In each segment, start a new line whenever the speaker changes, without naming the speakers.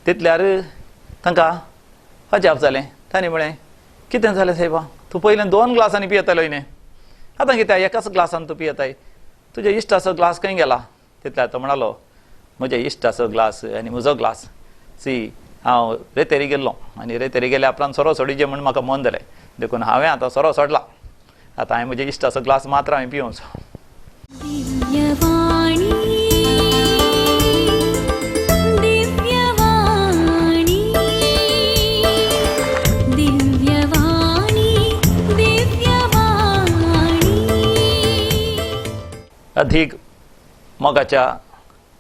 तितल्यार तांकां अजाप जालें. तांणी म्हळें, कितें जालें सायबा, तूं पयलें 2 ग्लासांनी पियेतालो न्ही, आतां कित्याक एकाच ग्लासान तूं पियेताय, तुज्या इश्टाचो ग्लास खंय गेला? तितल्यार तो म्हणालो, म्हज्या इश्टाचो ग्लास आनी म्हजो ग्लास, सी हांव रेतेरी गेल्लो आनी रेतेरी गेल्या उपरांत सोरो सोडिजे म्हूण म्हाका मन जालें, देखून हांवें आतां सोरो सोडला, आतां हांवें म्हज्या इश्टाचो ग्लास मात्र हांवें पिवचो.
दिव्यवाणी, दिव्यवाणी, दिव्यवाणी, दिव्यवाणी.
अधीक मोगाच्या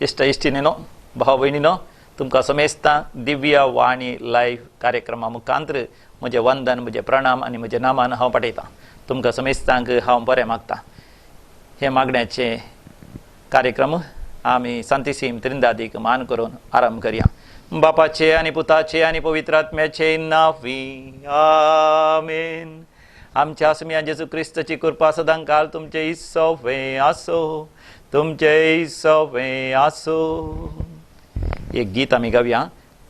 इश्ट इश्टिणीनो, भाव भयणीनो, तुमकां समेस्तां दिव्य वाणी लायव्ह कार्यक्रमा मुखांतर म्हजें वंदन, म्हजें प्रणाम आनी म्हजें नामान हांव पाठयतां. तुमकां समेस्तांक हांव बरें मागतां. हे मागण्याचे कार्यक्रम आमी सांतिसीम त्रिंदादीक मान करून आरंभ करया. बापाचे आनी पुताचे आनी पवित्र आत्म्याचे नांवी, आमेन. आमच्या आसम्या जेजू क्रिस्ताची कृपा सदांकाळ तुमचे सोवे आसो, तुमचे सोवे आसो. एक गीत आमी गावया,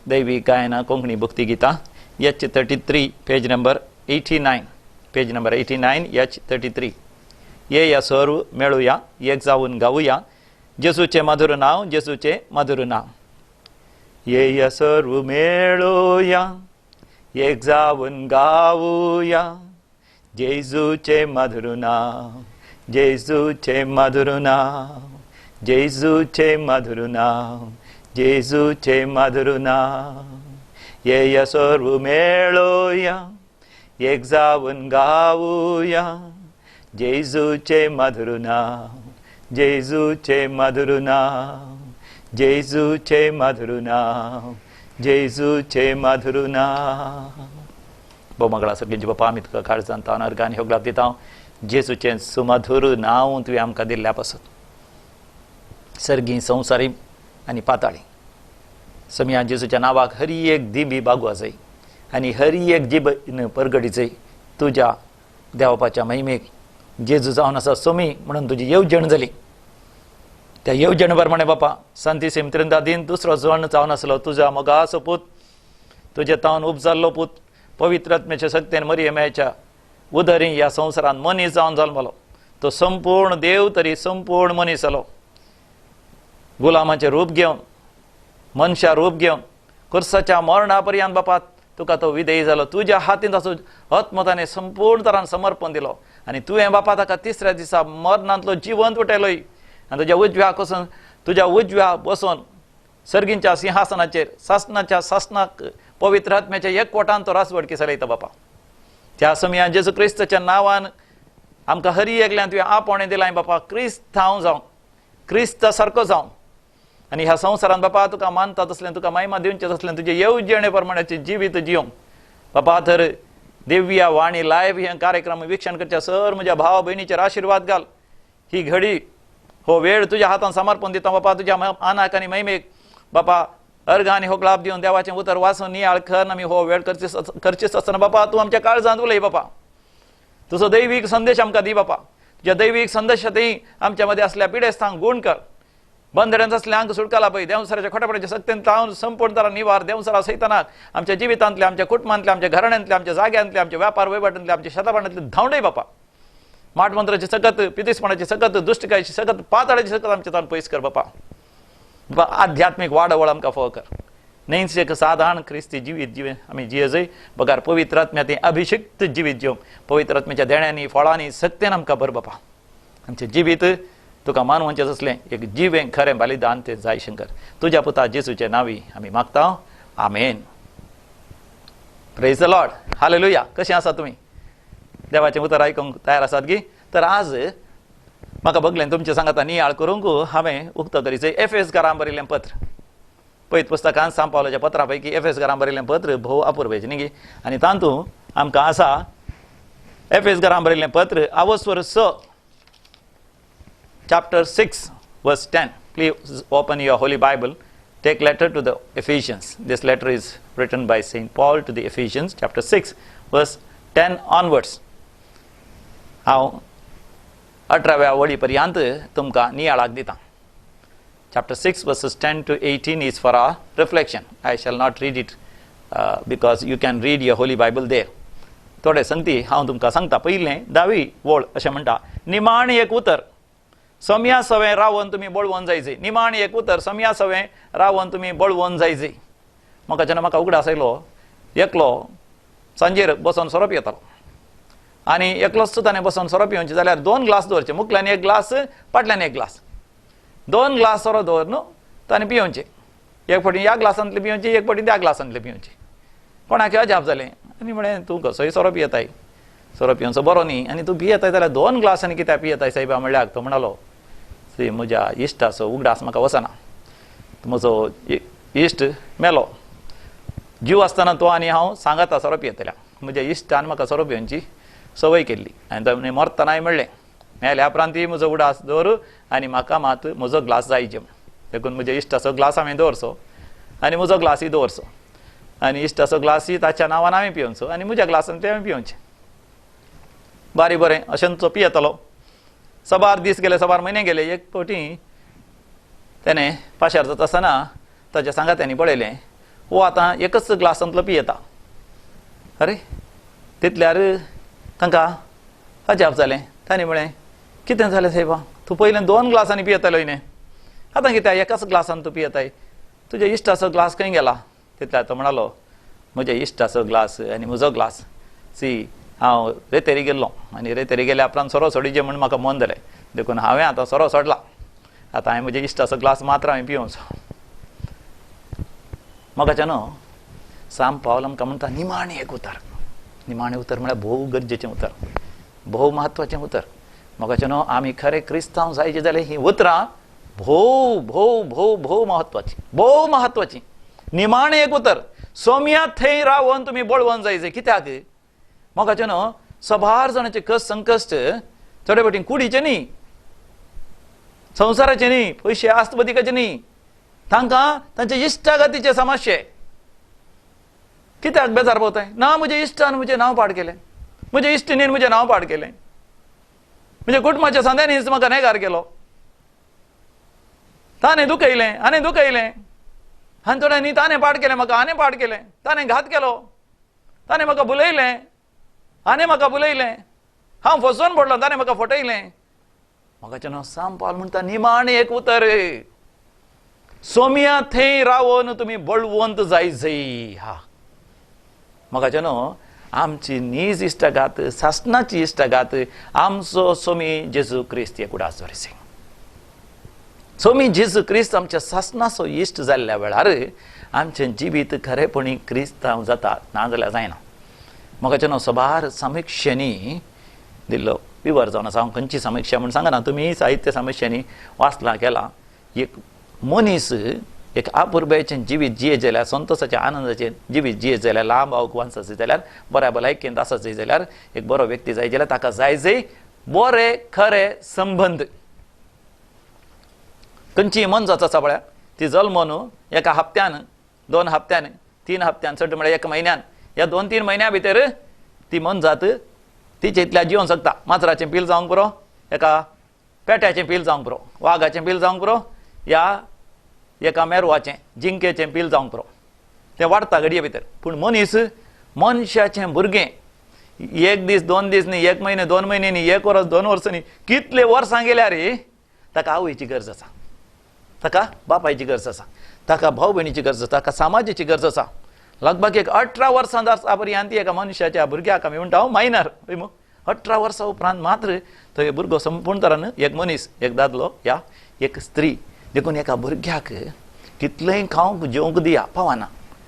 दैवी गायना कोंकणी भक्ती गितां, H 33, page number 89, page number 89, H 33. ये या सर्व मेळुया, एक जावन गावया जेजूचें मधुर नांव, जेजूचें मधुर नांव. ये या सर्व मेळुया, एक जावन गावया जेजूचें मधुर नांव, जेजूचें मधुर नांव, जेजूचें मधुर नांव, जेजूचें मधुर नांव. ये सर्व मेळोया, एक जावन गावया जेजूचें मधुर नांव, जेजूचें मधुर नांव, जेजूचें मधुर नांव, जेजूचें मधुर नांव. भोव सर्गेची बापा, आमी तुका काळजान तावन अर्गान ह्यो दिता जेजूचें सुमधुर नांव तुवें आमकां दिल्ल्या पासत. सर्गी, संवसारी आनी पाताळी समया जेजूच्या नांवाक हरी एक दिबी बागवा जाय आनी हरी एक जीब परगडी जाय तुज्या देवपाच्या महिमेक. जेजू जावन आसा सोमी म्हणून तुजी येवजण जाली. त्या येवजण प्रमाणे बापा सांती सिमत्रिंदा दिन दुसरो जण जावन आसलो तुज्या मोगाचो पूत, तुजे तावन उपजाल्लो पूत, पवित्र आत्म्याच्या शक्तेन मरियमाच्या उदरी ह्या संवसारांत मनीस जावन जल्मलो. तो संपूर्ण देव तरी संपूर्ण मनीस जालो. गुलामाचें रूप घेवन, मनशा रूप घेवन खुर्साच्या मरणा पर्यंत बापा तुका तो विधेयी जालो. तुज्या हातीन ताचो आत्मताने संपूर्ण तरान समर्पण दिलो आनी तुवें बापा ताका तिसऱ्या दिसा मरणांतलो जिवंत उठयलोय आनी तुज्या उजव्या बसून, तुज्या उजव्या बसून सर्गींच्या सिंहासनाचेर सासनाच्या सासनाक पवित्र आत्म्याच्या एकवटान तो राजवटकी चलयता बापा. त्या समयान जेजू क्रिस्ताच्या नांवान आमकां हरी एकल्यान तुवें आपोवणें दिलां बापा, क्रिस्त हांव जावं, क्रिस्त सारको जावं आनी ह्या संवसारांत बापा तुका मानता तसलें, तुका महिमा दिवचें तसलें तुजें येवजणे प्रमाणाचें जिवीत जिवंक बापा. तर दिव्या वाणी लायव्ह हे कार्यक्रम वीक्षण करच्या सर म्हज्या भाव भयणीचेर आशिर्वाद घाल. ही घडी, हो वेळ तुज्या हातान समर्पण दिता बापा, तुज्या आनाक आनी महिमेक बापा. अर्घ आनी होगळाप दिवन देवाचें उतर वाचून नियाळ कर आमी हो वेळ करचीच आसतना बापा तूं आमच्या काळजांत उलय बापा. तुजो दैवीक संदेश आमकां दी बापा. तुज्या दैवीक संदेशांतय आमच्या मदें आसल्या पिडेस्तांक गूण कर, बंदड्यांत आसल्यांक सुटका पळय, देंवसराच्या खोटेपणाच्या सक्तेन तावन संपूर्ण तरा निवार देंवसरा सैतानाक आमच्या जिवितांतले, आमच्या कुटुंबांतले, आमच्या घराण्यांतले, आमच्या जाग्यांतले, आमच्या व्यापार वहिवाटांतले, आमच्या शेताभाटांतले धांवडे बापा. माटमंत्राची सकत, पितिसपणाची सकत, दुश्टकायची सकत, पाताळाची सकत आमच्या तावन पयस कर बापा. बापा आध्यात्मीक वाडवळ आमकां फावो कर. न्हयच एक साधारण क्रिस्ती जिवीत जिवे आमी जियेजय बगार पवित्र आत्म्या तें अभिषिक्त जिवीत जिवंक पवित्र आत्म्याच्या देण्यांनी, फळांनी, सक्तेन आमकां भर बापा. आमचें जिवीत तुका मानवचें तसलें एक जिवें खरें बलिदान तें जाय शंकर. तुज्या पुता जेजूचे नांवी आमी मागता, आमेन. Praise the Lord, hallelujah. कशें आसा तुमी? देवाचें उतर आयकूंक तयार आसात गी? तर आज म्हाका बगलें तुमचें सांगाता नियाळ करूंक हांवें उक्तो करीचें एफ एस घरां बरयलें पत्र. पयत पुस्तकान सांपावलाच्या पत्रा पैकी एफ एस घरां बरयलें पत्र भोव अपुरबायेचें न्ही गी. आनी तातूंत आमकां आसा एफ एस घरां बरयलें पत्र आवस्वर स, chapter 6, verse 10. Please open your Holy Bible. Take letter to the Ephesians. This letter is written by Saint Paul to the Ephesians, chapter 6, verse 10 onwards. हांव 18व्या वळी पर्यंत तुमकां नियाळाक दिता. Chapter 6 verses 10 to 18 is for our reflection. I shall not read it because you can read your Holy Bible there. थोडे संगती हांव तुमकां सांगता. पयलें धावी वळ अशें म्हणटा, निमाण एक उतर सोम्या सवें रावन तुमी बळवून जायचे. निमाण एक उतर सोम्या सवें रावन तुमी बळवून जायचे. म्हाका जेन्ना म्हाका उगडास आयलो, एकलो सांजेर बसोन सोरो पियेतालो आनी एकलोच ताणें बसोन सोरो पिवचे जाल्यार 2 ग्लास दवरचे, मुखल्यान एक ग्लास फाटल्यान एक ग्लास, 2 ग्लास सोरो दवर न्हू ताणें पिवचे. एक फावटी ह्या ग्लासांतले पिवचे, एक फावटी त्या ग्लासांतले पिवचे. कोणाक अजाप जालें आनी म्हळें, तूं कसोय सोरो पियेताय, सोरो पिवचो बरो न्ही आनी तूं पियेताय जाल्यार 2 ग्लासांनी कित्याक पियेताय सायबा म्हणल्यार तो म्हणालो, सी म्हज्या इश्टाचो उगडास म्हाका वचना, म्हजो इश्ट मेलो, जीव आसतना तो आनी हांव सांगाता सोरो पियेतल्या, म्हज्या इश्टान म्हाका सोरो पिवची संवय केल्ली आनी तो मरतनाय म्हणलें मेल्या उपरांतय म्हजो उगडास दवर आनी म्हाका मात म्हजो ग्लास जायचे म्हण, देखून म्हज्या इश्टाचो ग्लास हांवें दवरचो आनी म्हजो ग्लासूय दवरचो आनी इश्टाचो ग्लासूय ताच्या नांवान हांवें पिवचो आनी म्हज्या ग्लासान ते हांवें पिवचें. बारी बरें अशें तो पियेतालो. सबार दीस गेले, सबार म्हयने गेले. एक फावटी तेणें पाशार जाता आसतना ताच्या सांगात्यांनी पळयलें, हो आतां एकच ग्लासांतलो पियेता. अरे तितल्यार तांकां अजाप जालें. तांणी म्हळें, कितें जालें सायबा, तूं पयलें 2 ग्लासांनी पियेतालो न्ही, आतां कित्याक एकाच ग्लासान तूं पियेताय, तुज्या इश्टाचो ग्लास खंय गेला? तितल्यार तो म्हणालो, म्हज्या इश्टाचो ग्लास आनी म्हजो ग्लास, सी हांव रेतेरी गेल्लो आनी रेतेरी गेल्या उपरांत सोरो सोडीचे म्हूण म्हाका मन जालें, देखून हांवें आतां सोरो सोडला, आतां हांवें म्हज्या इश्टाचो ग्लास मात्र हांवें पिवचो. म्हाका न्हू साम पावल आमकां म्हणटा निमाणें एक उतर. निमाणें उतर म्हळ्यार भोव गरजेचें उतर, भोव म्हत्वाचें उतर. म्हाका न्हू आमी खरें क्रिस्तांव जायचे जाल्यार हीं उतरां भोव भोव भोव भोव म्हत्वाचीं, भोव म्हत्वाचीं. निमाणें एक उतर सोम्या थंय रावन तुमी बळवून जायचे. कित्याक म्हाका न्हू सबार जाणाचे कश्ट संकश्ट थोडे फावटी कुडीचे न्ही, संवसाराचे न्ही, पयशे आस्तबदिकाचे न्ही, तांकां तांचे इश्टागतीचे समस्ये. कित्याक बेजार पावताय ना, म्हज्या इश्टान म्हजें नांव पाड केलें, म्हज्या इश्टिणीन म्हजें नांव पाड केलें, म्हज्या कुटुंबाच्या सांद्यांनीच म्हाका नेगार केलो, ताणें दुखयलें आनी दुखयलें आनी थोड्यांनी ताणें पाड केलें म्हाका, आनी पाड केलें, ताणें घात केलो, ताणें म्हाका बुलयलें आनी म्हाका बुलयलें, हांव फसोवन पडलो, ताणें म्हाका फटयलें. म्हाका न्हू साम पावल म्हणटा निमाणें एक उतर सोम्या थंय रावन तुमी बळवंत जायजय. हा म्हाका न्हू आमची नीज इश्टागात, सासणाची इश्टागात आमचो सोमी जेजू क्रिस्त एक उडास दवरिसे. सोमी जेजू क्रिस्त आमच्या सासणाचो इश्ट जाल्ल्या वेळार आमचें जिवीत खरेपणी क्रिस्तांव जाता, ना जाल्यार जायना. म्हाका न्हू सबार समिक्षेंनी दिल्लो विवर जावन आसा. हांव खंयची समिक्षा म्हूण सांगना, तुमी साहित्य समिक्षेंनी वाचलां केलां. एक मनीस एक आपुरबायेचें जिवीत जियेत जाल्यार, संतोशाचें आनंदाचें जिवीत जियेत जाल्यार, लांब आवक वांसाचें जाल्यार, बऱ्या भलायकेंत आसाचें जाल्यार, एक बरो व्यक्ती जाय जाल्यार ताका जाय जय बरे खरे संबंद. खंयची मनजात आसा पळय ती जल्मून एका हप्त्यान, 2 हप्त्यान, 3 हप्त्यान, चड म्हळ्यार 1 म्हयन्यान, ह्या 2-3 म्हयन्या भितर ती मनजात तिचे इतल्या जिवंक शकता. माजराचें पील जावंक पुरो, एका पेट्याचें पील जावंक पुरो, वागाचें पील जावंक पुरो, ह्या एका मेरवाचें जिंकेचें पील जावंक पुरो, तें वाडटा घडये भितर. पूण मनीस मनशाचें भुरगें 1 दीस 2 दीस न्ही, 1 म्हयने 2 म्हयने न्ही, 1 वर्स 2 वर्सां न्ही, कितले वर्सां गेल्यार ताका आवयची गरज आसा, ताका बापायची गरज आसा, ताका भाव भयणीची गरज आसा, ताका समाजाची गरज आसा. लगभग एक 18 वर्सां जाता पर्यंत एका मनशाच्या भुरग्याक आमी म्हणटा मायनर, 18 वर्सां उपरांत मात्र तो भुरगो संपूर्ण तरान एक मनीस, एक दादलो या एक स्त्री. देखून एका भुरग्याक कितलेंय खावंक जेवंक दिया पावना,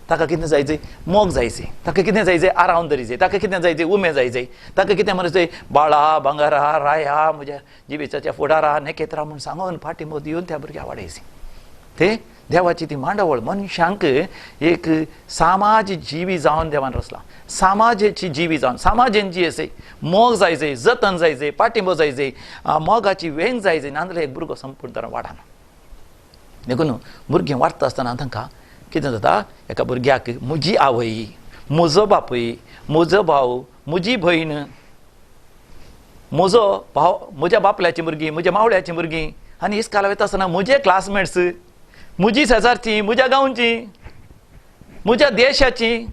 ताका कितें जायचे मोग जायचे, ताका कितें जायचे आरावन दरीचे, ताका कितें जायचे उमे जायचे, ताका कितें म्हणचे बाळा भांगरा राया म्हज्या जिविताच्या फुडारा नेकेत्रा म्हूण सांगून फाटीमो दिवन त्या भुरग्याक वाडयचे. ते देवाची ती मांडावळ मनशांक एक समाज जिवी जावन देवान रचला, समाजाची जिवी जावन समाजेन जी असे मोग जायचे, जतन जायचे, पाठिंबो जायचे, मोगाची वेंग जायचे, नाजाल्यार एक भुरगो संपूर्ण तरान वाडना. देखून भुरगीं वाडटा आसतना तांकां कितें जाता, एका भुरग्याक म्हजी आवय, म्हजो बापूय, म्हजो भाव, म्हजी भयण, म्हजो भाव, म्हज्या बापल्याची भुरगीं, म्हज्या मावळ्याची भुरगीं, आनी इस्काला वयता आसतना म्हजे क्लासमेट्स, म्हजी शेजारची, म्हज्या गांवची, म्हज्या देशाची,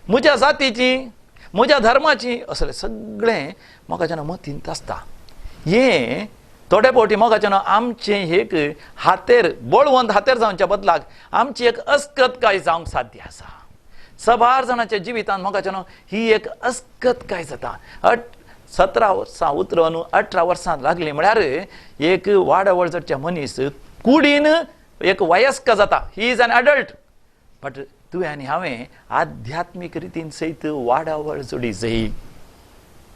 म्हज्या जातीची, म्हज्या धर्माची, असलें सगळें मोगाच्यान मतींत आसता. हें थोडे फावटी मोगाच्यान आमचें एक हातेर बळवंत हातेर जावच्या बदलाक आमची एक अस्कतकाय जावंक साध्य आसा. सबार जाणाच्या जिवितांत मोगाच्यान ही एक अस्कतकाय जाता. 17 वर्सां उतरून 18 वर्सां लागली म्हळ्यार एक वाडावळ चडच्या मनीस कुडीन एक वयस्क जाता. He is an adult. But तुवें आनी हांवें आध्यात्मीक रितीन सयत वाडावळ जोडी जाय.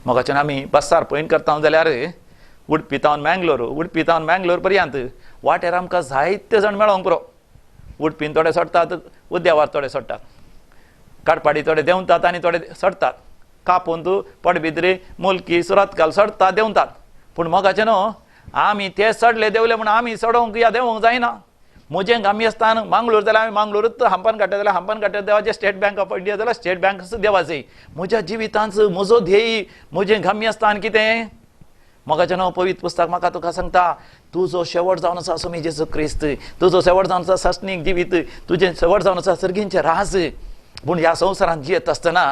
मोगाच्यान आमी बसार पयण करता जाल्यार उडपी तावन मँगलोर, उडपी तावन मँगलोर पर्यंत वाटेर आमकां जायते जाण मेळोंक पुरो. उडपीन थोडे सोडटात, उद्यावार थोडे सोडटात, काटपाडी थोडे देंवतात आनी थोडे सोडटात, कापून तूं पडबिद्री मुलकी सुरतकाल सोडटा देंवतात. पूण मोगाचें न्हू आमी ते चडले देंवले म्हूण आमी चडोवंक या देंवोंक जायना. म्हजें गम्यस्थान मांगलोर जाल्यार आमी मांगलोरूच, हंपन काट्या जाल्यार हंपन काट्या देवाचें, स्टेट बँक ऑफ इंडिया जाल्यार स्टेट बँक देवाचें. म्हज्या जिवितांत म्हजो ध्येय, म्हजें गम्यस्थान कितें? मोगाचें न्हू पवित्र पुस्तक म्हाका तुका सांगता, तुजो शेवट जावन आसा स्वामी जेजू क्रिस्त, तुजो शेवट जावन आसा सासणीक जिवीत, तुजें शेवट जावन आसा सर्गींचें राज. पूण ह्या संवसारांत जियेत आसतना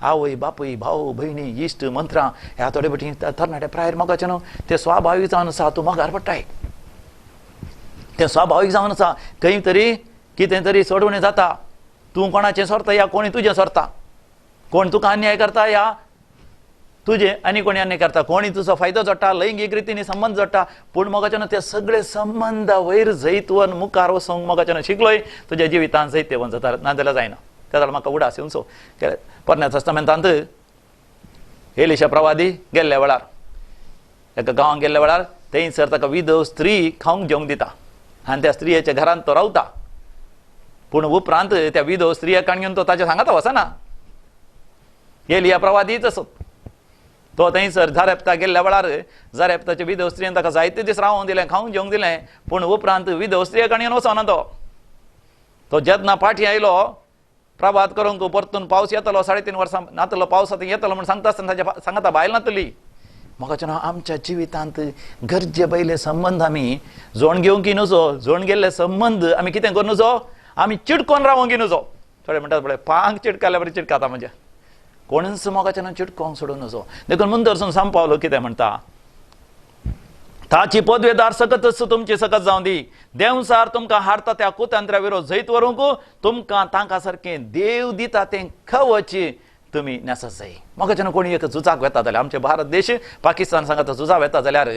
आवय बापूय भाव भयणी इश्ट मंत्रां ह्या थोडे फावटी तरणाटे प्रायर मोगाचें न्हू तें स्वाभावीक जावन आसा. तूं मोगार पडटाय, तें स्वाभावीक जावन आसा. खंय तरी कितें तरी सोडवणें जाता. तूं कोणाचें सोरता या कोणी तुजें सोरता, कोण तुका अन्याय करता या तुजें आनी कोणी अन्याय करता, कोणी तुजो फायदो जोडटा, लैंगीक रितीन संबंद जोडटा. पूण मोगाच्यान ते सगळे संबंद वयर जैतवन मुखार वचूंक मोगाच्यान शिकलोय तुज्या जिवितांत जैतवन जाता, नाजाल्यार जायना. त्या जाल्यार म्हाका उडास येवचो. पोरण्या तस्तामेंतांत एलिशा प्रवादी गेल्ल्या वेळार एका गांवांत गेल्ल्या वेळार थंयसर ताका विधव स्त्री खावंक जेवंक दिता आनी त्या स्त्रियेच्या घरांत तो रावता. पूण उपरांत त्या विधव स्त्रियेक काण घेवन तो ताच्या सांगाता वचना. एलिया प्रवादीच असो तो थंयसर झारेप्ता गेल्ल्या वेळार झारेप्ताच्या विधव स्त्रियेन ताका जायते दीस रावोंक दिलें, खावंक जेवंक दिलें. पूण उपरांत विधव स्त्रियेक काण घेवन वचना तो. तो जेन्ना फाटीं आयलो प्रभात करूंक परतून पावस येतलो, 3.5 वर्सां नातलो पावस आतां येतलो म्हूण सांगता आसतना ताच्या सांगता बायल नातली. म्हाका आमच्या जिवितांत गरजे पयले संबंद आमी जोण घेवंक नुजो, जोण गेल्ले संबंद आमी कितें करूं नुजो, आमी चिटकोन रावोंक नुजो. थोडे म्हणटात पळय पांक चिटकाल्या बरी चिटकाता, म्हणजे कोणूच मोगाच्यान चिटकोंक सोडूं नुजो. देखून मुंदरसून सांग पावलो कितें म्हणटा, ताची पदवेदार सकतच तुमची सकत जावं दी, देंवसार तुमकां हाडटा त्या कुतंत्र्या विरोध जैत व्हरूंक तुमकां तांकां सारकें देव दिता तें खवच तुमी न्हेसत जाय. मोगाच्यान कोणी एक झुजाक वेता जाल्यार आमचे भारत देश पाकिस्तान सांगता झुजाक वेता जाल्यार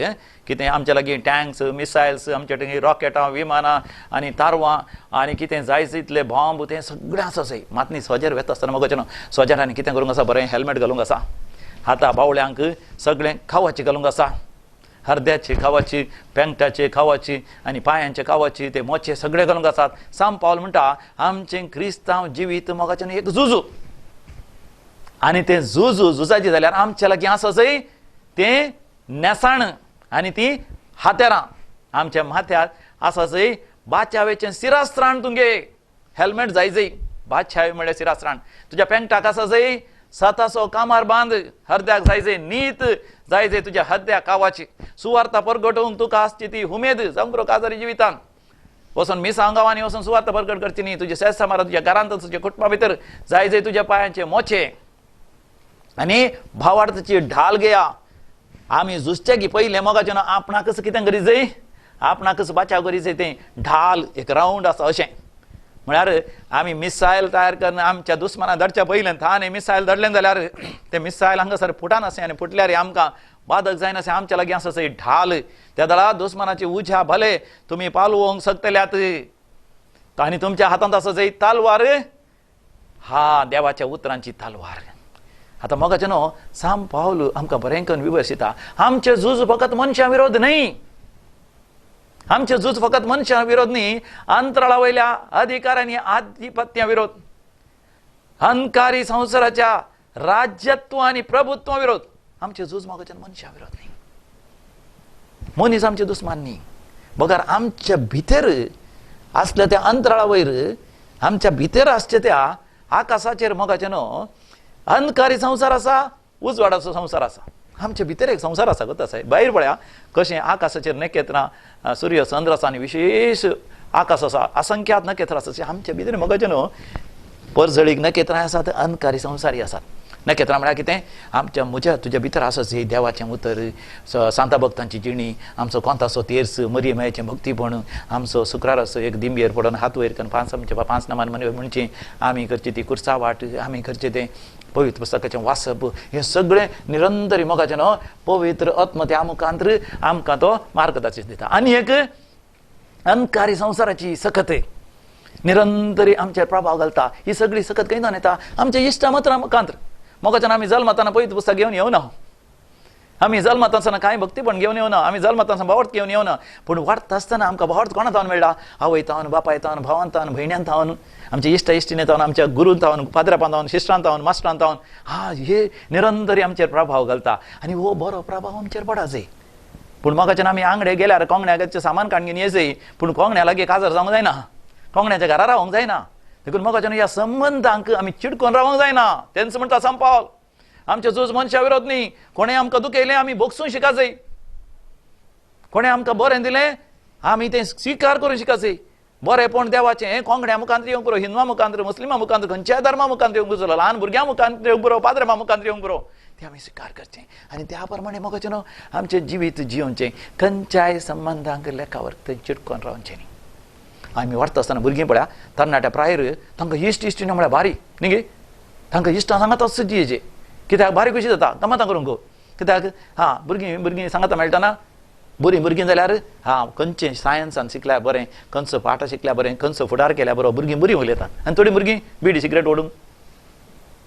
कितें आमचे लागीं टँक्स, मिसायल्स, आमचे लागीं रॉकेटां, विमानां आनी तारवां आनी कितें जाय तितले बॉम्ब तें सगळें आसा जाय. मात न्ही सोजेर वेता आसतना मोगाच्यान सोजेरांनी कितें करूंक आसा, बरें हेल्मेट घालूंक आसा, हाता बावळ्यांक सगळें खावाची घालूंक आसा, हरद्याची खावाची, पेंगटाची खावाची आनी पांयांचे खावाची, ते मोचे सगळे घालूंक आसात. सांग पावल म्हणटा आमचें क्रिस्तांव जिवीत मोगाच्यान एक झुजू, आनी तें झुजू झुजाचें जाल्यार आमच्या लागीं आसा जंय तें नेसाण आनी ती हातेरां आमच्या माथ्यार आसा जंय बाचावेचें सिरास्त्राण. तुमगे हेल्मेट जाय जंय बादशाय म्हळ्यार सिरास्त्राण. तुज्या पेंगटाक आसा जंय सातासो कामार बांद, हरद्याक जाय जंय नीत जाय जंय तुज्या हरद्याक कावाची सुवार्ता परगटोवंक तुका आसची ती उमेद जावंक काजारी जिवितान वचून मिसांव गांवांनी वचून सुवार्ता परगट करची न्ही. तुजे शेज समारा तुज्या घरांत तुज्या कुटुंबा भितर जाय जंय तुज्या पांयांचे मोचे आनी भावार्थाची ढाल घेया. आमी झुजचे की पयलें मोगाचें आपणाकच कितें करी जाय, आपणाकच बाचाव करी जाय. तें ढाल एक रावंड आसा अशें म्हळ्यार आमी मिसायल तयार करून आमच्या दुस्माना धाडच्या पयलें थाने मिसायल धाडलें जाल्यार तें मिसायल हांगासर फुटानासें आनी फुटल्यार आमकां बादक जायनासें. आमच्या लागीं आसा थंय ढाल, त्या दळा दुस्मानाची उज्या भले तुमी पालोवंक शकतल्यात आनी तुमच्या हातांत आसा जंय तालवार, हा देवाच्या उतरांची तालवार. आतां मोगाचें न्हू सांग पावल आमकां बरें करून विवशिता. आमचें झूज फकत मनशां विरोध न्हय, आमचें झूज फकत मनशां विरोध न्ही, अंतराळा वयल्या अधिकारांनी आधिपत्या विरोध, अहंकारी संवसाराच्या राज्यत्व आनी प्रभुत्व विरोध. आमचें झूज मोगाचें मनशां विरोध न्ही, मनीस आमचे दुस्मान न्ही, बगर आमच्या भितर आसल्या त्या अंतराळा वयर आमच्या भितर आसच्या त्या आकाशाचेर मोगाचें न्हू अंधकारी संवसार आसा, उजवाडाचो संवसार आसा. आमचे भितर एक संवसार आसा गो तसो. भायर पळया कशें आकाशाचेर नखेत्रां, सूर्य चंद्र आसा आनी विशेश आकाश आसा, असंख्यात नखेत्रां आसा. तशें आमचे भितर मगाचें न्हू परजळीक नखेत्रां आसात, अंधकारी संवसारी आसात. नखेत्रां म्हळ्यार कितें? आमच्या म्हज्या तुज्या भितर आसा ही देवाचें उतर, सांता भक्तांची जिणी, आमचो कोंताचो तेर्स, मरियम मायेचें भक्तीपण, आमचो शुक्राराचो एक दिंबेर पडून हात वयर करून पांच आमचे पांच नामान म्हणची, आमी करची ती कुर्सा वाट, आमी करचें तें पवित्र पुस्तकाचें वाचप, हें सगळें निरंतर मोगाचें न्हू पवित्र आत्म त्या मुखांतर आमकां तो मार्गदर्शन दिता. आनी एक अंधकारी संवसाराची सकत निरंतरी आमचेर प्रभाव घालता. ही सगळी सकत खंय जावन येता? आमच्या इश्टा मत्रां मुखांतर. मोगाच्यान आमी जल्मताना पवित्र पुस्तक घेवन येवना, आमी जल्मता आसतना कांय भक्तीपण घेवन येवना, आमी जल्मता आसतना भावार्थ घेवन येवना. पूण वाडटा आसतना आमकां भावार्थ कोणा तावन मेळटा? आवय तावन, बापाय तावन, भावान तावन, भयण्यान तावन, आमच्या इश्टा इश्टिणे तावन, आमच्या गुरून तावन, पाद्रापान तावन, शिश्टान तावन, मास्टरान तावन. हा, हे निरंतरी आमचेर प्रभाव घालता आनी हो बरो प्रभाव आमचेर पडा जाय. पूण मोगाच्यान आमी आंगडे गेल्यार कोंगण्याचे सामान काडून घेवन येजय, पूण कोंगण्या लागीं काजार जावंक जायना, कोंगण्याच्या घरा रावंक जायना. देखून मोगाच्यान ह्या संबंदांक आमी चिडकोन रावंक जायना. तेंच म्हणटा संपावल, आमचे झूज मनशा विरोध न्ही. कोणें आमकां दुखयलें आमी भोगसून शिकाजय, कोणें आमकां बरें दिलें आमी तें स्विकार करून शिकाजय. बरेंपण देवाचें हें कोंगड्या मुखांत येवंक पुरो, हिंदवा मुखांत, मुस्लिमा मुखांत, खंयच्याय धर्मा मुखांत येवंक पुरो, ल्हान भुरग्यां मुखांत येवंक पुरो, पाद्रमा मुखांत येवंक पुरो, तें आमी स्विकार करचें आनी त्या प्रमाणे मोगाचें न्हू आमचें जिवीत जियोवचें. खंयच्याय संबंदांक लेखावर थंय चिटकोन रावचें न्ही. आमी वाडटा आसतना भुरगीं पळया तरणाट्या प्रायर तांकां इश्ट इश्टिण्यो म्हळ्यार भारी न्ही गे, तांकां इश्टां सांगात जियेचें कित्याक भारी खुशी जाता गमतां करूंक. कित्याक हां भुरगीं भुरगीं सांगाता मेळटना बरीं भुरगीं जाल्यार हां खंयचें सायन्सान शिकल्यार बरें, खंयचो पाठ शिकल्यार बरें, खंयचो फुडार केल्यार बरो, भुरगीं बरीं उलयतात. आनी थोडीं भुरगीं बिडी सिगरेट ओडूंक,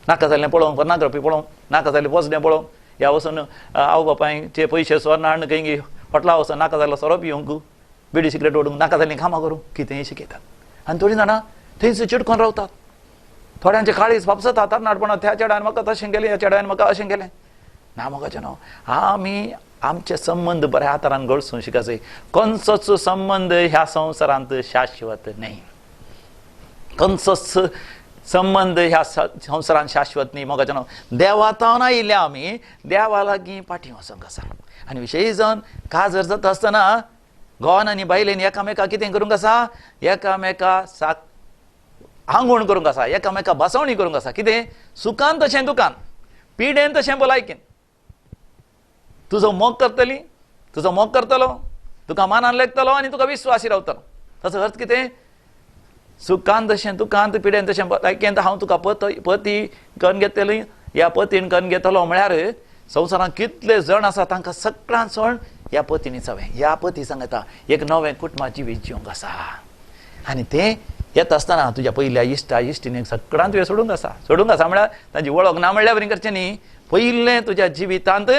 नाका जाल्लें पळोवंक, पर्नाग्राफी पळोवंक, नाका जाल्लें पोसडें पळोवंक, ह्या वचून आवय बापायचे पयशे सोर्ण हाडून खंय हॉटला वचून नाका जाल्लो सोरो पिवंक, बिडी सिगरेट ओडूंक, नाका जाल्लीं कामां करूंक, कितेंय शिकयतात. आनी थोडीं जाणां थंयच चिटकोन रावतात. थोड्यांचे काळीज फापसता तरणाटपणांत, त्या चेड्यान म्हाका तशें केलें, ह्या चेड्यान म्हाका अशें केलें. ना मोगाचें न्हू आमी आमचे संबंद बऱ्या तरान गळसूंक शिकाजय. खंयचोच संबंद ह्या संवसारांत शाश्वत न्ही, खंयचोच संबंद ह्या संवसारांत शाश्वत न्ही. मोगाचें न्हू देवा तावन आयिल्ल्या आमी देवा लागीं फाटीं वचोंक आसा. आनी विशेश जावन काजर जाता आसतना घोवान आनी बायलेन एकामेका कितें करूंक आसा? एकामेका साक आंगवण करूंक आसा, एकामेका बसवणी करूंक आसा. कितें? सुखान तशें दुखान, पिडेन तशें भलायकेन. तुजो मोग करतली, तुजो मोग करतलो, तुका मानान लेखतलो आनी तुका विस्वासी रावतलो. ताचो अर्थ कितें? सुखान तशें दुखांत, पिडेन तशें भलायकेन हांव तुका पती करून घेतली, ह्या पतीन करून घेतलो म्हळ्यार संवसारांत कितले जण आसा तांकां सगळ्यां सण ह्या पतीनी सवें, ह्या पती सांगता एक नवें कुटुंबा जिवीत जिवंक आसा. आनी तें येता आसतना तुज्या पयल्या इश्टा इश्टिणीक सगळ्यांत तुवें सोडूंक आसा. सोडूंक आसा म्हळ्यार तांची वळख ना म्हणल्यार बरी करचें न्ही. पयलें तुज्या जिवितांत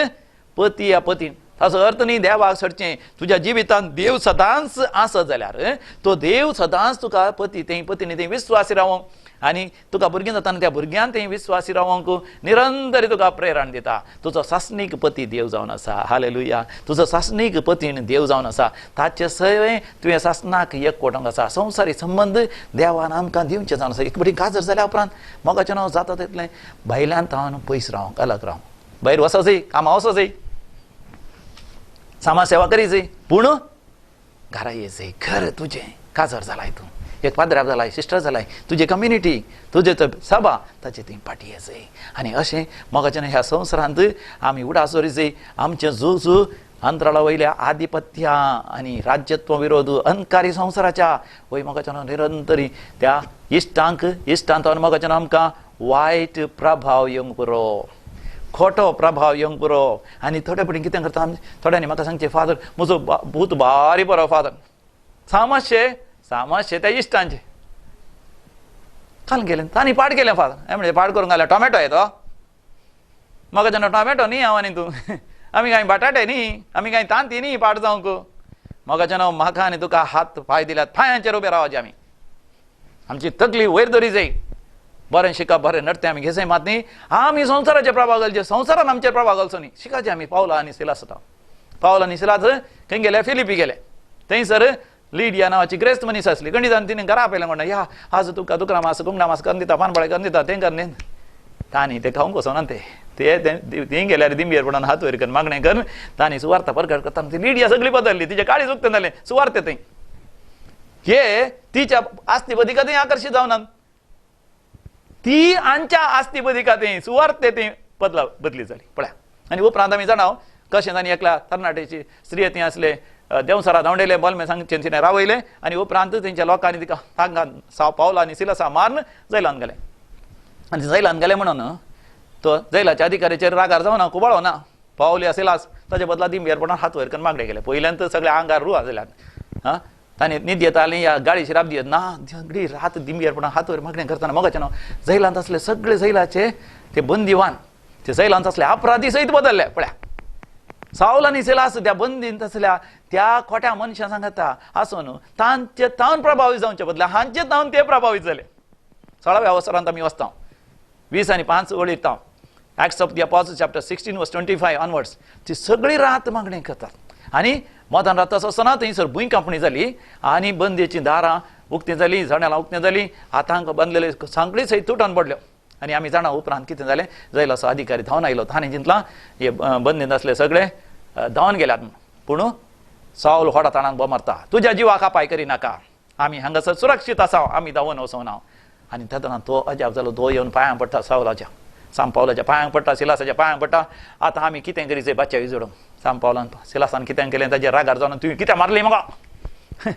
पती या पतीन, ताचो अर्थ न्ही देवाक सोडचें. तुज्या जिवितांत देव सदांच आसत जाल्यार तो देव सदांच तुका पती थंय पतीनी थंय विस्वासी रावोंक आनी तुका भुरगीं जाताना त्या भुरग्यान थंय विस्वासी रावोंक निरंतर तुका प्रेरण दिता. तुजो सासणीक पती देव जावन आसा. हालेलुया. तुजो सासणीक पतीन देव जावन आसा, ताचे सवें तुवें सासणाक एकवटोंक आसा. संवसारी संबंद देवान आमकां दिवचे जावन आसा. एक फावटी काजर जाल्या उपरांत मोगाचें नांव जाता तितलें भायल्यान तावन पयस रावंक, अलग रावंक, भायर वचो जाय, कामां वचो जाय, समाज सेवा करी जाय, पूण घरा ये जाय. घर तुजें काजर जालाय, तूं एक पाद्राब जालाय, सिस्टर जालाय, तुजी कम्युनिटी, तुजे सभा ताचे थंय फाटी ये जाय. आनी अशें मोगाचें ह्या संवसारांत आमी उडास दवरी जाय. आमचें झूज अंतराळा वयल्या आधिपत्या आनी राज्यत्व विरोध अंधकारी संवसाराच्या वय मोगाचें निरंतरी त्या इश्टांक इश्टांत मोगाचें आमकां वायट प्रभाव येवंक पुरो, खोटो प्रभाव येवंक पुरो. आनी थोडे फावटी कितें करता आमी, थोड्यांनी म्हाका सांगचें, फादर म्हजो भूत भारी बरो फादर, सामाशे सामाशे त्या इश्टांचे काल गेलें तांणी पाड केलें फादर. हांवें म्हणलें पाड करूंक घाल्यार टोमॅटो येतो म्हाका जेन्ना टोमॅटो न्ही हांव आनी तूं, आमी कांय बटाटे न्ही, आमी कांय तांती न्ही पाड जावंक. म्हाका जेन्ना म्हाका आनी तुका हात पांय दिल्यात, पांयांचेर उबे रावचे आमी, आमची तकली वयर दवरी जाय. बरें शिकप बरें नडतें आमी घेसय मात न्ही, आमी संवसाराचेर प्रभाव घालचे, संवसारान आमचेर प्रभाव घालचो न्ही. शिकाचें आमी पावला आनी सिलास आतां पावल आनी सिलास खंय गेले? फिलिपी गेले. थंयसर लिडिया नांवाची ग्रेस्त मनीस आसली. गणितान तिणें घरा आपयलें म्हणटा, या आज तुका दुकरा मास कुंगडा मास करून दिता, पानपळे करून दिता, तें करून तांणी तें खावंक वचना ते. ते थंय गेल्यार दिंबयेर पडून हात वयर करून मागणें करून तांणी सुवार्ता परगट करता. ती लिडिया सगळी बदलली, तिचे काळीज उक्तें जालें सुवार्ते थंय. हे तिच्या आस्ती बदिका थंय आकर्शीत जावनात, ती आमच्या आस्ती बदिका थंय सुवार्ते थंय बदली जाली पळया. आनी उपरांत आमी जाणाव कशें तांणी एकल्या तरणाटेची स्त्री थंय आसले देंवसरा धांवडेले बोलमे सांगचें तिणें रावयलें आनी उपरांत तेंच्या लोकांनी तिका तांकां साव पावला आनी सिलसा मारून जैलान गेले. आनी जैलान गेले म्हणून तो जैलाच्या अधिकाऱ्याचेर रागार जावना, कुबाळो ना, पावली सिलास ताजे बदला दिंबयेर पडून हात वयर करून मागणें केलें. पयल्यान तर सगळ्या आंगार रुआ जाल्यात, हां तांणी न्हीद येताली या गाडी शिराप दियत ना, सगळी रात दिंबयेर पडून हात वयर मागणें करतना मोगाचें नांव जैलांत आसले सगळे जैलाचे ते बंदीवान ते जैलांत आसले अपराधी सयत बदलले पळया. सावल आनी सिलास त्या बंदींत आसल्या त्या खोट्या मनशां सांगता आसून तांचे तावन प्रभावीत जावचे बदले हांचे तावन ते प्रभावीत जाले. 16व्या अवसरांत आमी वचता 20 आनी 5 वळीर ताव Acts of the Apostles chapter 16 verse 25 onwards ती सगळी रात मागणी करतात. आनी मदान रात आसतना थंयसर भूंय कांपणी जाली आनी बंदेचीं दारां उक्तीं जालीं, जनेलां उक्तीं जालीं, हातांक बांदलेले सांकळी सयत तुटून पडल्यो. आनी आमी जाणा उपरांत कितें जालें, जैलाचो अधिकारी धांवन आयलो, ताणें चिंतलां हे बंदींत आसले सगळे धांवन गेल्यात, पूण सावल व्हडा ताणाक बोब मारता, तुज्या जिवाक अपाय करिनाका, आमी हांगासर सुरक्षीत आसा, आमी धांवन वचना. आनी तेन्ना तो अजाप जालो, तो येवन पांयांक पडटा सावलाच्या, साम पावलाच्या पांयांक पडटा, सिलासाच्या पांयांक पडटा. आतां आमी कितें करीत बादशाह जोडूंक. साम पावलान सिलासान कितें केलें, ताजेर रागार जावन तुवें कितें मारली म्हाका,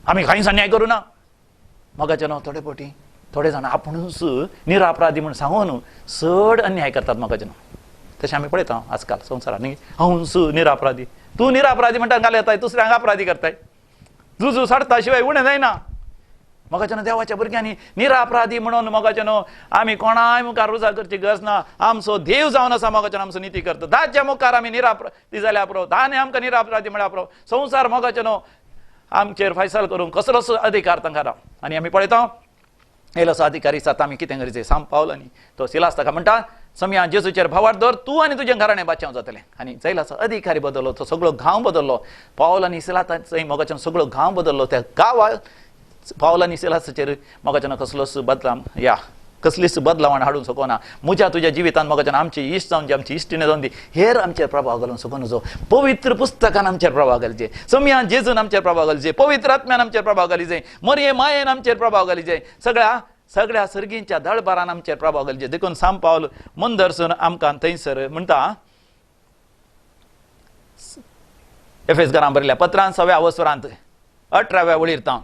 आमी कांयच अन्याय करूं ना. मोगाचें न्हू थोडे फावटी थोडे जाण आपुणूच निरापराधी म्हूण सांगून चड अन्याय करतात मोगाचें न्हू. तशें आमी पळयता आजकाल संवसारांत न्ही, हांवूच निरापराधी, तूं निरापराधी म्हणटा घाल येताय, दुसऱ्यांक अपराधी करताय, जुजू साडता शिवाय उणें जायना. मोगाचें न्हू देवाच्या भुरग्यांनी निरापराधी म्हणून मोगाचें न्हू आमी कोणाय मुखार रुजा करची गरज ना, आमचो देव जावन आसा मोगाचें आमचो निती करता. ताच्या मुखार आमी निरापराधी जाल्यार पुरो, ताणें आमकां निरापराधी म्हळ्यार पुरो. संवसार मोगाचें न्हू आमचेर फैसल करूंक कसलोच अधिकार तांकां ना. आनी आमी पळयता येयलोसो अधिकारी आसा, आमी कितें करीत साम पावल आनी तो सिलास ताका म्हणटा, सम्या जेजूचेर भावार्थ दवर, तूं आनी तुजें घराणें बाचाव जातलें. आनी जैलाचो अधिकारी बदललो, तो सगळो गांव बदललो. पावल आनी सिलासाचो मोगाच्यान सगळो गांव बदललो. त्या गांवाक पावल आनी सिलासाचेर मोगाच्यान कसलोच बदलाव या कसलीच बदलावण हाडूंक शकना. म्हज्या तुज्या जिवितान मोगाच्यान आमची इश्ट जावन आमची इश्टीण जावन दी हेर आमचेर प्रभाव घालूंक शकना. जो पवित्र पुस्तकान आमचेर प्रभाव घालचे, सम्या जेजून आमचेर प्रभाव घालचे, पवित्र आत्म्यान आमचेर प्रभाव घालीजे, मरये मायेन आमचेर प्रभाव घालीजे, सगळ्या सगळ्या सर्गींच्या दळबारान आमचेर प्रभाव घालचे. देखून साम पावल मंदरसून आमकां थंयसर म्हणटा एफेस घरां बरयल्या पत्रान 6व्या अवसरांत 18व्या वळीर तां,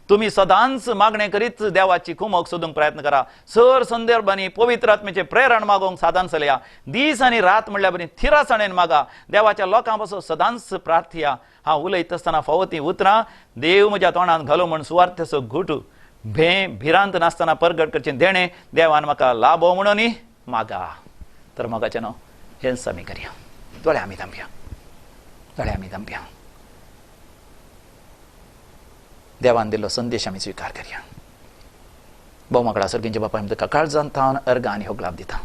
तुमी सदांच मागणें करीत देवाची कुमक सोदूंक प्रयत्न करा, सर संदर्भांनी पवित्र आत्म्याचें प्रेरण मागोवंक साधन चलया, दीस आनी रात म्हणल्यार बरी थिरासाणेन मागा, देवाच्या लोकां पासून सदांच प्रार्थया. हांव उलयत आसतना फावो तीं उतरां देव म्हज्या तोंडान घालो म्हूण सुवार्थेचो घुट भें भिरांत नासतना परगट करचें देणें देवान म्हाका लाभो म्हणून मागा. तर मोगाचें न्हू हेंच आमी करया. दोळे आमी धांपया, दोळे आमी धांपया. देवान दिल्लो संदेश आमी स्विकार करया. भोवमाकडा सर्गींच्या बापाय आमी तुका काळजान थावन अर्गां आनी होगलाप दिता.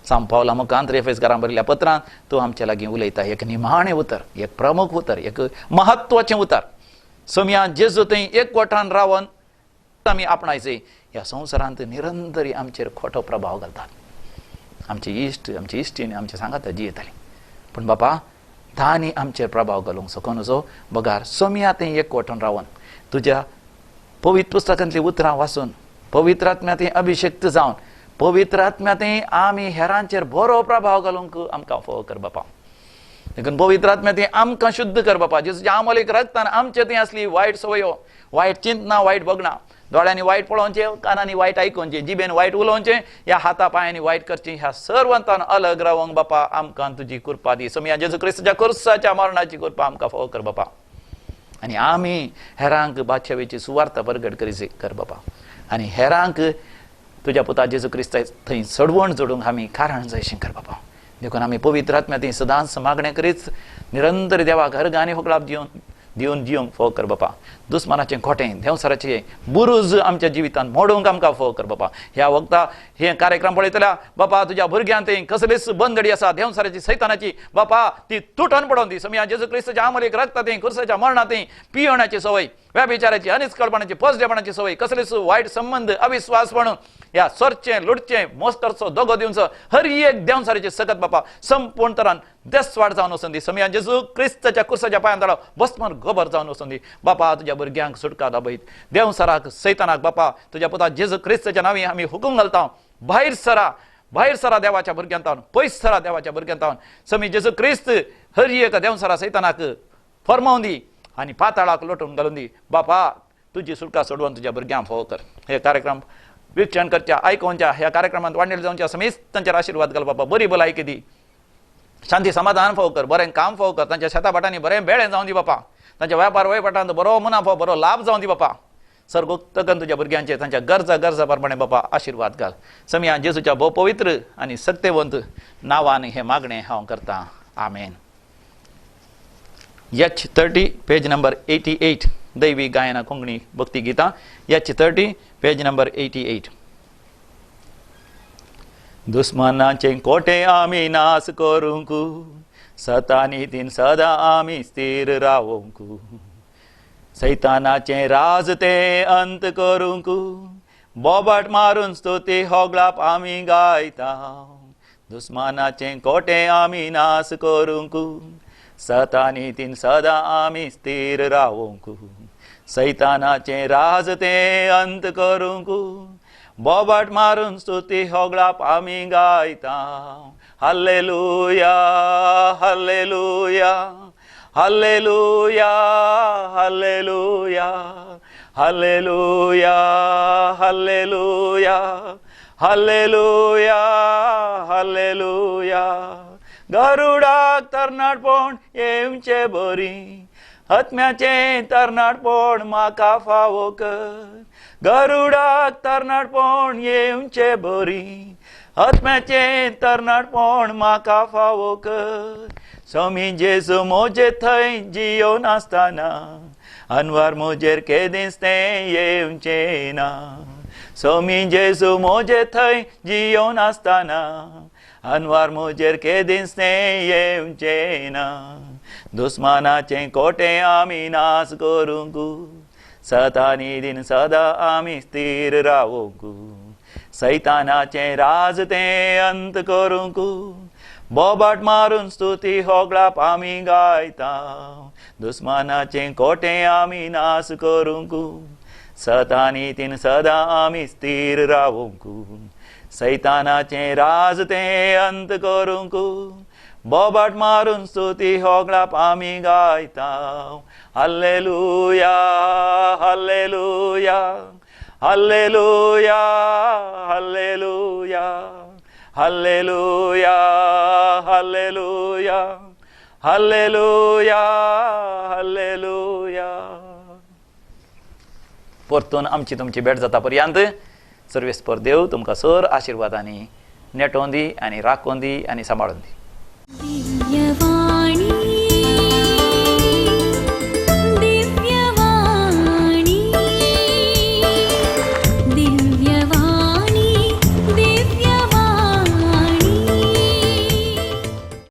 साम पावला मुखांत एफेस घरां बरयल्ल्या पत्रान तूं आमच्या लागीं उलयता एक निमाणें उतर, एक प्रमुख उतर, एक महत्वाचें उतर. सम्या जेजू थंय एकवटान रावन आमी आपणायचे ह्या संवसारांत निरंतरी आमचेर खोटो प्रभाव घालतात. आमचे इश्ट आमचे इश्टीण आमचे सांगाता जियेताली, पूण बापा तांणी आमचेर प्रभाव घालूंक शकना जो बगार सम्या थंय एकवटान रावन तुज्या पवित्र पुस्तकांतलीं उतरां वाचून पवित्र आत्म्या थंय अभिषेक्त जावन पवित्र आत्म्या थंय आमी हेरांचेर बरो प्रभाव घालूंक आमकां फावो कर बापा. देखून पवित्र आत्म्या थंय आमकां शुद्ध कर बापा. जेजूच्या आमोलीक रगतान आमचे थंय आसली वायट सवयो, वायट चिंतना, वायट बगणां, दोळ्यांनी वायट पळोवचें, कानांनी वायट आयकुचें, जिबेन वायट उलोवचें, ह्या हाता पांयांनी वायट करचें, ह्या सर्वांतान अलग रावंक बापा आमकां तुजी कृपा दी. सम्या जेजू क्रिस्ताच्या कुर्साच्या मरणाची कृपा आमकां फावो कर बापा. आनी आमी हेरांक बादशाहीची सुवार्ता परगट करीत कर बापा. आनी हेरांक तुज्या पुता जेजू क्रिस्ता थंय चडवण जोडूंक आमी कारण जायशें कर बापा. देखून आमी पवित्र आत्म्या थंय सदांच मागणें करीत निरंतर देवाक अर्गां आनी होगलाप दिवन दिवन दिवंक फावो कर बापा. दुस्मानाचें खोटें देंवसाराचें बुरूज आमच्या जिवितांत मोडूंक आमकां फावो कर बापा. ह्या वखदा हे कार्यक्रम पळयतल्या बापा तुज्या भुरग्यांत थंय कसलीच बंदडी आसा देंवसाराची सैतानाची बापा ती तुटून पडोवन दी. सम्या जेजू क्रिस्ताच्या आमोलीक रगता थंय कुर्साच्या मरणां थंय पियोणाची सवय व्यभिचाराची, अनिस्कळपणाची, पोसडेपणाची सवय, कसलीच वायट संबंध, अविश्वासपण, ह्या सोरचें, लुटचें, मोस करचो, दोगो दिवचो, हर एक देंवसारीची सकत बापा संपूर्ण तरान देसवाड जावन वचून दी. समियान जेजू क्रिस्ताच्या कुर्साच्या पांयान तळो बसमन गोबर जावन वचून दी. बापा तुज्या भुरग्यांक सुटका दाबयत. देंवसाराक, सैतानाक बापा तुज्या पुता जेजू क्रिस्ताच्या नांवी आमी हुकूम घालता, भायर सरा, भायर सरा देवाच्या भुरग्यांत, पयस सरा देवाच्या भुरग्यांत. समी जेजू क्रिस्त हर एक देंवसारा सैतानाक फरमावन दी आनी पाताळाक लोटून घालून दी. बापा तुजी सुटका सोडवून तुज्या भुरग्यांक फावो कर. हे कार्यक्रम वीक्षण करच्या, आयकोवच्या, ह्या कार्यक्रमांत वांटेल जावच्या समेस्त तांचेर आशिर्वाद घाल बापा. बरी भलायकी दी, शांती समाधान फावो कर, बरें काम फावो कर, तांच्या शेता भाटांनी बरें बेळें जावन दी बापा, तांच्या व्यापार वयपाटांत बरो मुनाफो, बरो लाभ जावन दी बापा. सर्गोक्तगन तुज्या भुरग्यांचे तांच्या गरजा गरजा प्रमाणे बापा आशिर्वाद घाल. समिया जेजूच्या भोव पवित्र आनी सक्तेवंत नांवान हें मागणें हांव करतां, आमेन. H30 page number 88, दैवी गायना कोंकणी भक्ती गीतां, H30 page number 88. दुस्मनाचे कोटे आमी नास करूंक, सतानी तीन सदा आमी स्थिर रावोंक, सैतानाचें राज तें अंत करूंक, बोबाट मारून स्तुती होगळाप आमी गायता. दुस्मानाचें कोटे आमी नास करूंक, सतानी तीन सदा आमी स्थिर रावोंक, सैतानाचें राज तें अंत करूंक, बोबाट मारून स्तुती होगळाप आमी गायता. Hallelujah, hallelujah, hallelujah, hallelujah, hallelujah, hallelujah, hallelujah, hallelujah. गरुडाक तरणाटपण येवचे बरी, आत्म्याचें तरणाटपण म्हाका फावो कर. गरुडाक तरणाटपण येवचे बरी, आत्म्याचें तरणाटपण म्हाका फावो कर. स्वामी जेजू म्हजे थंय जियोन आसतना, अनवर म्हजेर केदींच तें येवचें ना. स्वामी जेजू म्हजे थंय जियोन आसतना, अनवर म्हजेर केदींच तें येवचें ना. दुस्मानाचें कोटे आमी नास करूंक, सतानी दिन सदा आमी स्थिर रावोंक, सैतानाचें राज तें अंत करूंक, बोबाट मारून स्तुती होगळाप आमी गायता. दुस्मानाचें कोटे आमी नास करूंक, सतानी तीन सदा आमी स्थिर रावोंक, सैतानाचें राज तें अंत करूंक, बोबाट मारून स्तुती होगळाप आमी गायता. Hallelujah, hallelujah, hallelujah, hallelujah, hallelujah, hallelujah, hallelujah, hallelujah. परतून आमची तुमची भेट जाता पर्यंत सर्वेस्पर देव तुमकां सर आशिर्वादांनी नेटोवन दी आनी राखोवन दी आनी सांबाळून दी.
दिव्यवाणी.